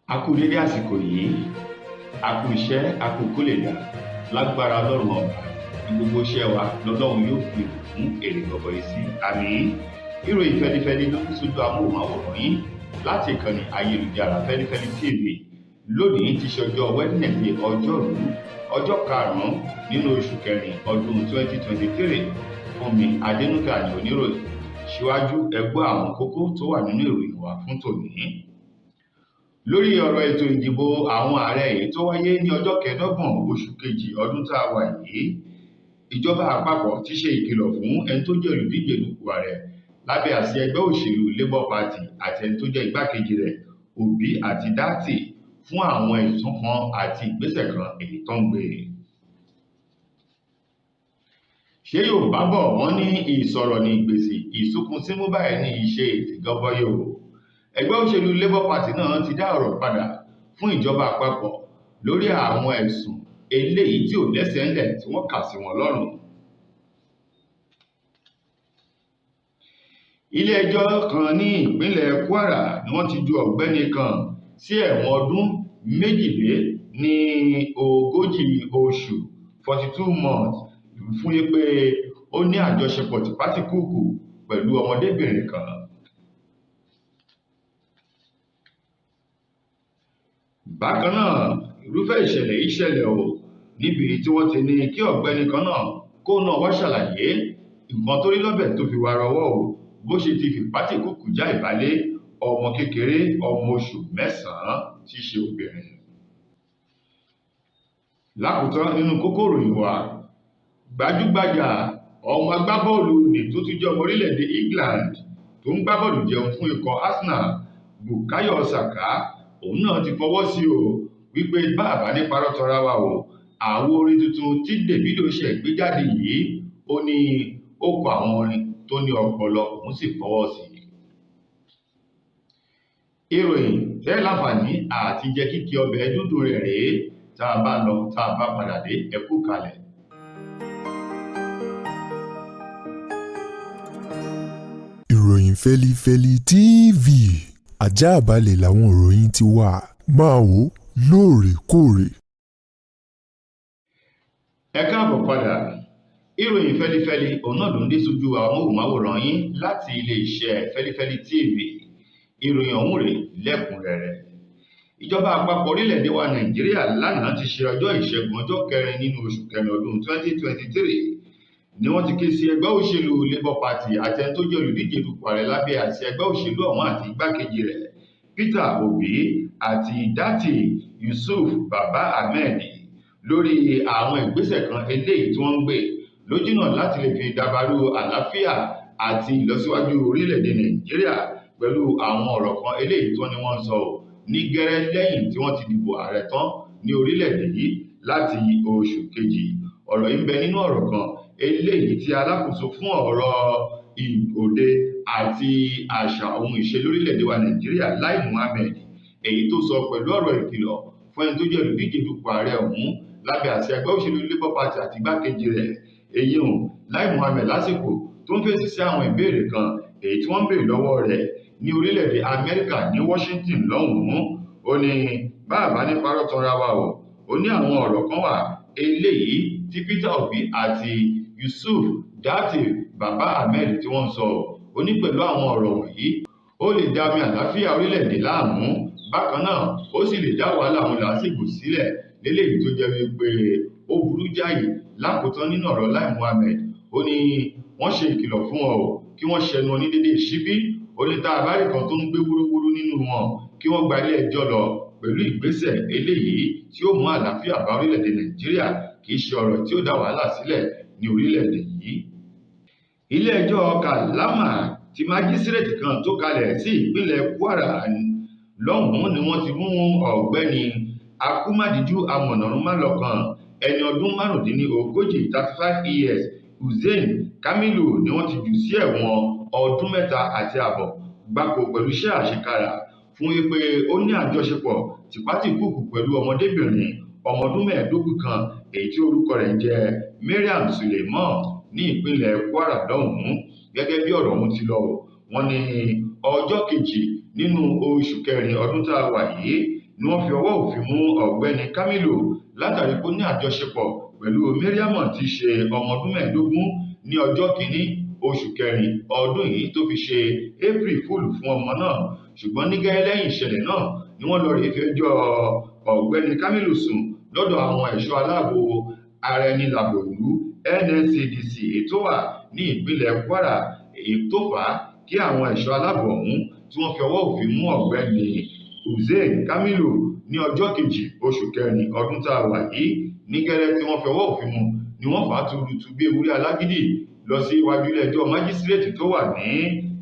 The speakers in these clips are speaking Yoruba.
A kú dédé àsìkò yìí, a kú iṣẹ́, a kú kó lè dà. Lágbára Ọlọ́run Ọba ní gbogbo iṣẹ́ wa lọ́lọ́run yóò fi fún èrè gọbọi sí. Àmín. Ìròyìn fẹlifẹli ló ń sójú amóhùnmáwòrán yín láti ìkànnì ayélujára Fẹlifẹli TV. Lónìí ti ṣe ọjọ́ Wednesday, ọjọ́rú, ọjọ́ karùn-ún nínú oṣù kẹrin ọdún 2023. Fúnmi Adénúgà ní oníròyìn. Síwájú, ẹ gbọ́ àwọn kókó tó wà nínú ìròyìn wa fún tòní. Lórí ọ̀rọ̀ ètò ìdìbò àwọn ààrẹ èyí tó wáyé ní ọjọ́ 25 oṣù kejì ọdún tá a wà yìí, ìjọba àpapọ̀ ti ṣe ìkìlọ̀ fún ẹni tó jẹ́ olùdíje dupò ààrẹ lábẹ́ àsíá ẹgbẹ́ òṣèlú Labour Party àti ẹni tó jẹ́ igbákejì rẹ̀, Obi àti Datti, fún àwọn ẹ̀sùn kan àti ìgbésẹ̀ kan èyí tó ń gbé. Ṣé Yorùbá bọ̀ wọ́n ní ìsọ̀rọ̀ ní ìgbèsì, ìsúnkun símú báyìí ní ìṣe ètè gọbọi o. Ẹgbẹ́ òṣèlú Labour Party náà ti dá ọ̀rọ̀ padà fún ìjọba àpapọ̀ lórí àwọn ẹ̀sùn eléyìí tí ò lẹ́sẹ̀ ńlẹ̀ tí wọ́n kà sí wọn lọ́rùn. Ilé-ẹjọ́ kan ní ìpínlẹ̀ Kwara ni wọ́n ti ju ọ̀gbẹ́ni kan sí ẹ̀wọ̀n ọdún 42 oṣù, 42 months, fún pé ó ní àjọṣepọ̀ tìpátìkúùkù pẹ̀lú ọmọdébìnrin kan. Bákan náà, irúfẹ́ ìṣẹ̀lẹ̀ yìí ṣẹlẹ̀ o níbi tí wọ́n ti ní kí ọ̀gbẹ́ni kan náà kó náà wá ṣàlàyé nǹkan tó rí lọ́bẹ̀ tó fi wá rọwọ́ o, bó ṣe ti fìpátìkúùkù já ìbálé ọmọ kékeré ọmọ oṣù 9 tí í ṣe obìnrin. Lákòótán nínú kókó ìròyìn wa, gbajúgbajà ọmọ agbábọ́ọ̀lù ní tó tún jẹ́ ọmọ orílẹ̀-èdè England tó ń gbá bọ́ọ̀lù jẹun fún ikọ̀ Arsenal, Bukayo Saka, òun náà ti fọwọ́ sí o wípé báàbá ní parọ́ tọra wa o, àwo orin tuntun tí Davido ṣe gbé jáde yìí, ó ní ó kọ àwọn orin tó ní ọpọlọ, òun sì fọwọ́ sí i. Ìròyìn tẹ́ láǹfààní àti jẹ́ kíkí ọbẹ̀ dúdú rẹ̀ rèé. Tá a bá lọ, tá a bá padà dé, ẹ kú kalẹ̀. Ìròyìn Fẹlifẹli TV, àjààbalẹ̀ làwọn ìròyìn ti wà, máa wò lóòrèkóòrè. Ẹ káàbọ̀ padà. Ìròyìn fẹlifẹli òun náà ló ń dé sójú amóhùnmáwòrán yín láti iléeṣẹ́ Fẹlifẹli TV. Ìròyìn ọ̀hún rèé lẹ́kùnrẹ́rẹ́. Ìjọba àpapọ̀ orílẹ̀-èdè wa Nàìjíríà lánàá ti ṣe ọjọ́ ìṣẹ́gun, ọjọ́ kẹrin nínú oṣù kẹrin ọdún 2023 ni wọ́n ti ké sí ẹgbẹ́ òṣèlú Labour Party àti ẹni tó jẹ́ olùdíje dupò ààrẹ lábẹ́ àsíá ẹgbẹ́ òṣèlú ọ̀hún àti igbákejì rẹ̀, Peter Obi àti Datti Yusuf Baba Ahmed, lórí àwọn ìgbésẹ̀ kan eléyìí tí wọ́n ń gbé lójúnà láti lè fi dàbàrú àlàáfíà àti ìlọsíwájú orílẹ̀-èdè Nàìjíríà pẹ̀lú àwọn ọ̀rọ̀ kan eléyìí tí wọ́n ní wọ́n ń sọ ní gẹ́rẹ́ lẹ́yìn tí wọ́n ti dìbò ààrẹ tán ní orílẹ̀-èdè yìí láti oṣù kejì. Ọ̀rọ̀ yìí ń bẹ nínú ọ̀rọ̀ kan eléyìí tí alákòóso fún ọ̀rọ̀ òde àti àṣà ohun ìṣe lórílẹ̀-èdè wa Nàìjíríà, Lai Muhammed, èyí tó sọ pẹ̀lú ọ̀rọ̀ ìkìlọ̀ fún ẹni tó jẹ́ olùdíje dupò ààrẹ ọ̀hún lábẹ́ àsíá ẹgbẹ́ òṣèlú Labour Party àti igbákejì rẹ̀, èyí hùn Lai Muhammed, lásìkò tó ń fèsì sí àwọn ìbéèrè kan èyí tí wọ́n ń béèrè lọ́wọ́ rẹ̀ ní orílẹ̀-èdè Amẹ́ríkà ní Washington lọ́hùn-ún. Ó ní báàbá ní parọ́ tanra wa o, ó ní àwọn ọ̀rọ̀ kan wà eléyìí tí Peter Obi àti Yusuf Datti Baba Ahmed tí wọ́n ń sọ. Ó ní pẹ̀lú àwọn ọ̀rọ̀ wọ̀nyí, ó lè dá omi àlàáfíà orílẹ̀-èdè láàmú. Bákan náà, ó sì lè dá wàhálà àwọn làásìgbò sílẹ̀ léléyìí tó jẹ́ wípé ó burú jáì. Lákòótán nínú ọ̀rọ̀ Lai Muhammed, ó ní wọ́n ṣe ìkìlọ̀ fún wọn o kí wọ́n ṣẹnu wọn ní dédé síbí. Ó ní tá a bá rí kan tó ń gbé wúrúwúrú nínú wọn, kí wọ́n gba ilé ẹjọ́ lọ pẹ̀lú ìgbésẹ̀ eléyìí tí ó mú àlàáfíà bá orílẹ̀-èdè Nàìjíríà, kì í ṣe ọ̀rọ̀ tí ó dá wàhálà sílẹ̀ ní orílẹ̀-èdè yìí. Ilé-ẹjọ́ Kàlámà ti májísírèètì kan tó kalẹ̀ sí ìpínlẹ̀ Kwara lọ́hùn-ún ni wọ́n ti mú ọ̀gbẹ́ni Akúmádìjú Amọ̀nàrúnmálọ̀kan, ẹni ọdún 35, 35 years, Hussein Kamilu, ni wọ́n ti jù sí ẹ̀wọ̀n ọdún 3.5 gbáko pẹ̀lú iṣẹ́ àṣekára fún wípé ó ní àjọṣepọ̀ tìpátìkúùkù pẹ̀lú ọmọdébìnrin ọmọ ọdún 15 kan èyí tí orúkọ rẹ̀ ń jẹ́ Mariam Suleiman ní ìpínlẹ̀ Kwara lọ́hùn-ún. Gẹ́gẹ́ bí ọ̀rọ̀ ọ̀hún ti lọ, wọ́n ní ọjọ́ kejì nínú oṣù kẹrin ọdún tá a wà yìí Ni wọ́n fi ọwọ́ òfin mú ọ̀gbẹ́ni Kamilu látàrí pé ó ní àjọṣepọ̀ pẹ̀lú Mariam tí í ṣe ọmọ ọdún 15 ní ọjọ́ 1 oṣù kẹrin ọdún yìí tó fi ṣe April Fool fún ọmọ náà. Ṣùgbọ́n ní gẹ́gẹ́ lẹ́yìn ìṣẹ̀lẹ̀ náà ni wọ́n lọ rèé fi ẹjọ́ ọ̀gbẹ́ni Kamilu sùn lọ́dọ̀ àwọn ẹ̀ṣọ́ aláàbò ara ẹni làbò ìlú NSCDC èyí tó wà ní ìpínlẹ̀ Kwara, èyí tó fà á kí àwọn ẹ̀ṣọ́ aláàbò ọ̀hún tí wọ́n fi ọwọ́ òfin mú ọ̀gbẹ́ni Hussein Kamilu ní ọjọ́ 2 oṣù kẹrin ọdún tá a wà yìí. Ní gẹ́lẹ́ tí wọ́n fi ọwọ́ òfin mú ni wọ́n fà á tuurutu bí ewúrẹ́ alágídí lọ sí iwájú ilé-ẹjọ́ májísírèètì tó wà ní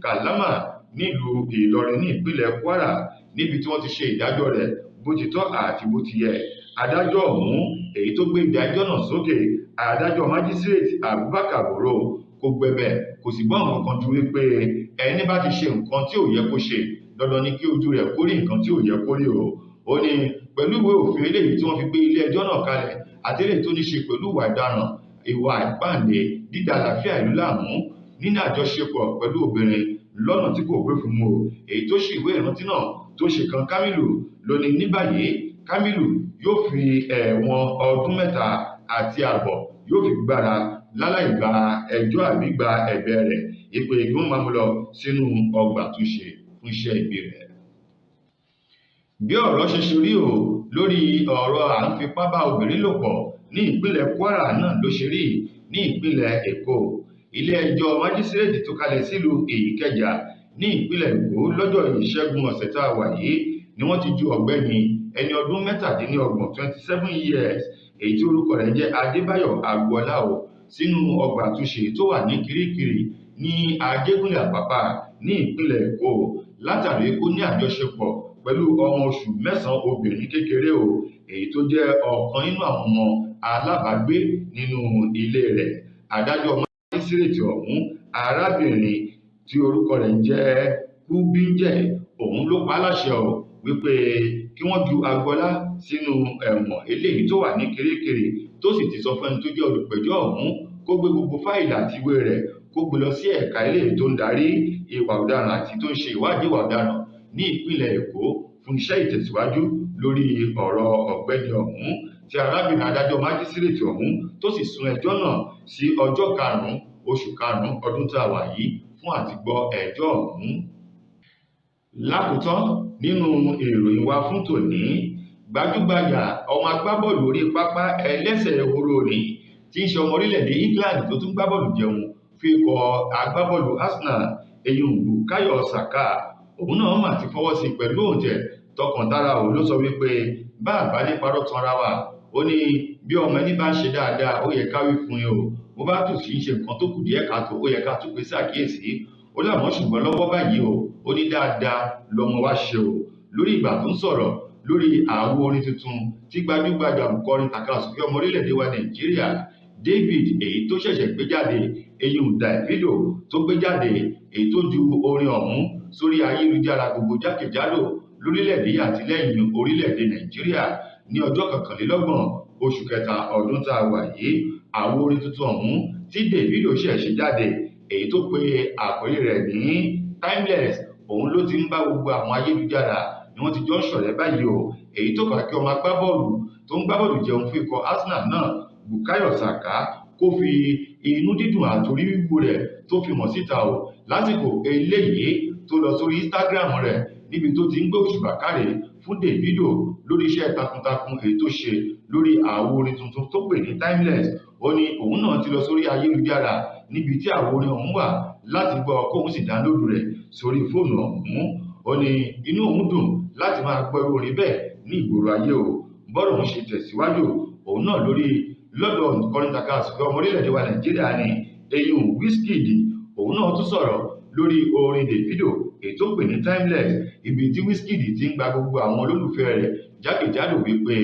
Kàlámà nílùú Ìlọrin ní ìpínlẹ̀ Kwara, níbi tí wọ́n ti ṣe ìdájọ́ rẹ̀ bó ti tọ́ àti bó ti yẹ. Adájọ́ ọ̀hún èyí tó gbé ìdájọ́ náà sókè, adájọ́ májísírèètì Abubakar Boro, kò gbẹ̀bẹ̀, kò sì gbọ́ nǹkan kan ju wípé ẹni bá ti ṣe nǹkan tí ò yẹ kó ṣe, dandan ni kí ojú rẹ̀ kó rí nǹkan tí ò yẹ kó rí o. Ó ní pẹ̀lú ìwé òfin eléyìí tí wọ́n fi gbé ilé ẹjọ́ náà kalẹ̀ àti eléyìí tó ní ṣe pẹ̀lú ìwà ìdaràn, ìwà ìpáǹle, dídà àlàáfíà ìlú láàmú, níní àjọṣepọ̀ pẹ̀lú obìnrin lọ́nà tí kò bófin mu o, èyí tó ṣì ìwé ìrántí náà tó ṣe kan Kamilu ló ní ní báyìí Kamilu yóò fi ẹ̀wọ̀n ọdún 3.5 yóò fi gbára láláì gba ẹjọ́ àbí gba ẹ̀bẹ̀ rẹ̀ ìpè kí wọ́n máa mú lọ sínú ọgbà àtúnṣe fún iṣẹ́ ibi rẹ̀. Bí ọ̀rọ̀ ṣe ṣe rí o lórí ọ̀rọ̀ à ń fipá bá obìnrin lò pọ̀ ní ìpínlẹ̀ Kwara náà ló ṣe rí ní ìpínlẹ̀ Èkó. Ilé-ẹjọ́ májísírèètì tó kalẹ̀ sílùú Ìkẹjà ní ìpínlẹ̀ Èkó lọ́jọ́ Ìṣẹ́gun ọ̀sẹ̀ tá a wà yìí ni wọ́n ti ju ọ̀gbẹ́ni ẹni ọdún 27, 27 years, èyí tí orúkọ rẹ̀ jẹ́ Adébáyọ̀ Agboola o, sínú ọgbà àtúnṣe tó wà ní Kirikiri ní Ajégúnlẹ̀ Àpápá ní ìpínlẹ̀ Èkó látàrí ó ní àjọṣepọ̀ pẹ̀lú ọmọ oṣù 9 obìnrin kékeré o, èyí tó jẹ́ ọ̀kan nínú àwọn ọmọ alábàágbé nínú ilé rẹ̀. Adájọ́ májísírèètì ọ̀hún, arábìnrin tí orúkọ rẹ̀ ń jẹ́ Kúbíńjẹ, òun ló pa á láṣẹ o wípé kí wọ́n ju Agboola sínú ẹ̀wọ̀n eléyìí tó wà ní Kirikiri, tó sì ti sọ fún ẹni tó jẹ́ olùpẹ̀jọ́ ọ̀hún kó gbé gbogbo fáìlì àti ìwé rẹ̀ kó gbé lọ sí ẹ̀ka eléyìí tó ń darí ìwà ọ̀daràn àti tó ń ṣe ìwádìí ìwà ọ̀daràn ní ìpínlẹ̀ Èkó fún iṣẹ́ ìtẹ̀síwájú lórí ọ̀rọ̀ ọ̀gbẹ́ni ọ̀hún, tí arábìnrin adájọ́ májísírèètì ọ̀hún tó sì sún ẹjọ́ náà sí ọjọ́ 5 oṣù 5 ọdún tá a wà yìí fún àtìgbọ́ ẹjọ́ ọ̀hún. Lákòótán nínú ìròyìn wa fún tòní, gbajúgbajà ọmọ agbábọ́ọ̀lù orí pápá ẹlẹ́sẹ̀ ehoro ni tí ń ṣe ọmọ orílẹ̀-èdè England tó tún gbábọ́ọ̀lù jẹun fi ikọ̀ agbábọ́ọ̀lù Arsenal, eyín Bukayo Saka, òun náà mà ti fọwọ́ sí pẹ̀lú òǹtẹ̀ tọkàntara. Òun ló sọ wípé bá àbá ní parọ́ tanra wa, ó ní bí ọmọ ẹni bá ń ṣe dáadáa ó yẹ ká wí fún yín o, bó bá tù sí ń ṣe nǹkan tó kù díẹ̀ káàtó ó yẹ ká tún pèsè àkíyèsí. Ó láwọn ṣùgbọ́n lọ́wọ́ báyìí o, ó ní dáadáa lọmọ wa ṣe o. Lórí ìgbà tó ń sọ̀rọ̀ lórí àwo orin tuntun tí gbajúgbajà òǹkọrin tàkasúfè ọmọ orílẹ̀-èdè wa Nàìjíríà David èyí tó ṣẹ̀ṣẹ̀ gbé jáde, eyín Davido tó gbé jáde, èyí tó ju orin ọ̀hún sórí ayélujára gbogbo jákèjádò lórílẹ̀-èdè àti lẹ́yìn orílẹ̀-èdè Nàìjíríà ní ọjọ́ 31 oṣù kẹta ọdún tá a wà yìí. Àwo orin tuntun ọ̀hún tí Davido ṣẹ̀ ṣe jáde, èyí tó pe àkórí rẹ̀ ní Timeless, òun ló ti ń bá gbogbo àwọn ayélujára ni wọ́n ti jọ ń ṣọ̀rẹ́ báyìí o, èyí tó fà á kí ọmọ agbábọ́ọ̀lù tó ń gbábọ́ọ̀lù jẹun fún ikọ̀ Arsenal náà Bukayo Saka kó fi inú dídùn àtorí wíwú rẹ̀ tó fi hàn síta o lásìkò eléyìí tó lọ sórí Instagram rẹ̀ níbi tó ti ń gbé òṣùbà káre fún Davido lórí iṣẹ́ takuntakun èyí tó ṣe lórí àwo orin tuntun tó pè ní Timeless. Ó ní òun náà ti lọ sórí ayélujára níbi tí àwo orin ọ̀hún wà láti gbọ́ kóun sì dánlóòdù rẹ̀ sórí fóònù ọ̀hún. Ó ní inú òun dùn láti máa gbọ́ irú orin bẹ́ẹ̀ ní ìgboro ayé o. Bọ́rọ̀ òun ṣe tẹ̀síwájú òun náà lórí lọ́dọ̀ òǹkọrin tàkasúfè ọmọ orílẹ̀-èdè wa Nàìjíríà ni eyín Wizkid, òun náà tún sọ̀rọ̀ lórí orin Davido èyí tó pè ní Timeless, ibi tí Wizkid ti ń gba gbogbo àwọn olólùfẹ́ rẹ̀ jákèjádò wípé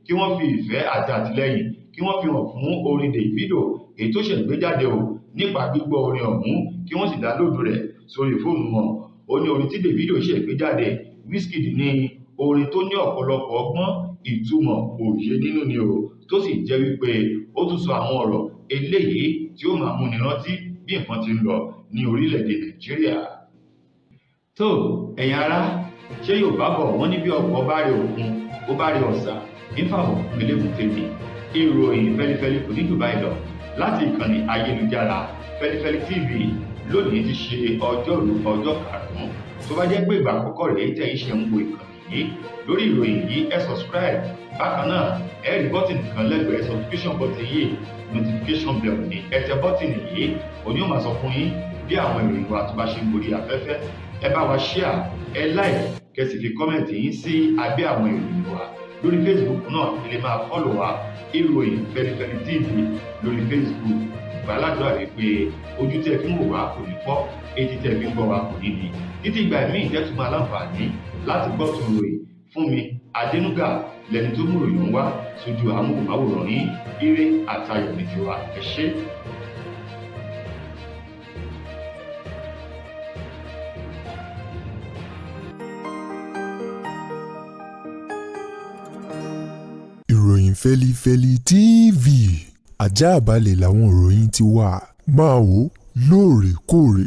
kí wọ́n fi ìfẹ́ àti àtìlẹ́yìn kí wọ́n fi hàn fún orin Davido èyí tó ṣẹ̀ gbé jáde o nípa gbígbọ́ orin ọ̀hún kí wọ́n sì dánlóòdù rẹ̀ sórí fóònù wọn. Ó ní orin tí Davido ṣẹ̀ gbé jáde, Wizkid ní orin tó ní ọ̀pọ̀lọpọ̀ ọgbọ́n, ìtumọ̀, òye nínú ni o, tó sì jẹ́ wípé ó tún sọ àwọn ọ̀rọ̀ eléyìí tí ó máa múni rántí bí nǹkan ti ń lọ ní orílẹ̀-èdè Nàìjíríà. Tó ẹ̀yin ará, Ṣé Yorùbá bọ̀ wọ́n ní bí ọkọ̀ bá rí òkun, ó bá rí ọ̀sà, nífàbọ̀ fún elébùté ni. Ìròyìn fẹ́lifẹ́li kò ní jù báyìí lọ láti ìkànnì ayélujára Fẹ́lifẹ́li TV. Lónìí ti ṣe ọjọ́rú, ọjọ́ 5. Tó bá jẹ́ pé ìgbà àkọ́kọ́ rèé tẹ̀ ń ṣe ń wo ìkànnì yìí lórí ìròyìn yìí, ẹ subscribe. Bákan náà, ẹ rí bọ́tìnì kan lẹ́gbẹ̀ẹ́ subscription button yìí, notification bell ní. Ẹ tẹ bọ́tìnì yìí, òní ó máa sọ fún yín bí àwọn ìròyìn wa tó bá ṣe ń gorí afẹ́fẹ́. Ẹ bá wa share, ẹ like, kẹ́ sì fi comment yín sí abẹ́ àwọn ìròyìn wa. Lórí Facebook náà, ẹ lè máa follow wa, Ìròyìn Fẹ́lifẹ́li TV lórí Facebook. Gbàládùra wípé ojú tẹ́ fi ń wò wá kò ní fọ́, etí tẹ́ fi ń gbọ́ wá kò ní di. Títí ìgbà míì tẹ́tù máa láǹfààní láti gbọ́ tún ròyìn fún mi, Adénúgà lẹni tó mú ròyìn wá sójú amóhùnmáwòrán yín. Ire àtayọ̀ ní tiwa. Ẹ ṣé. Ìròyìn Fẹ́lifẹ́li TV, àjààbalẹ̀ làwọn ìròyìn ti wà. Máa wò lóòrèkóòrè.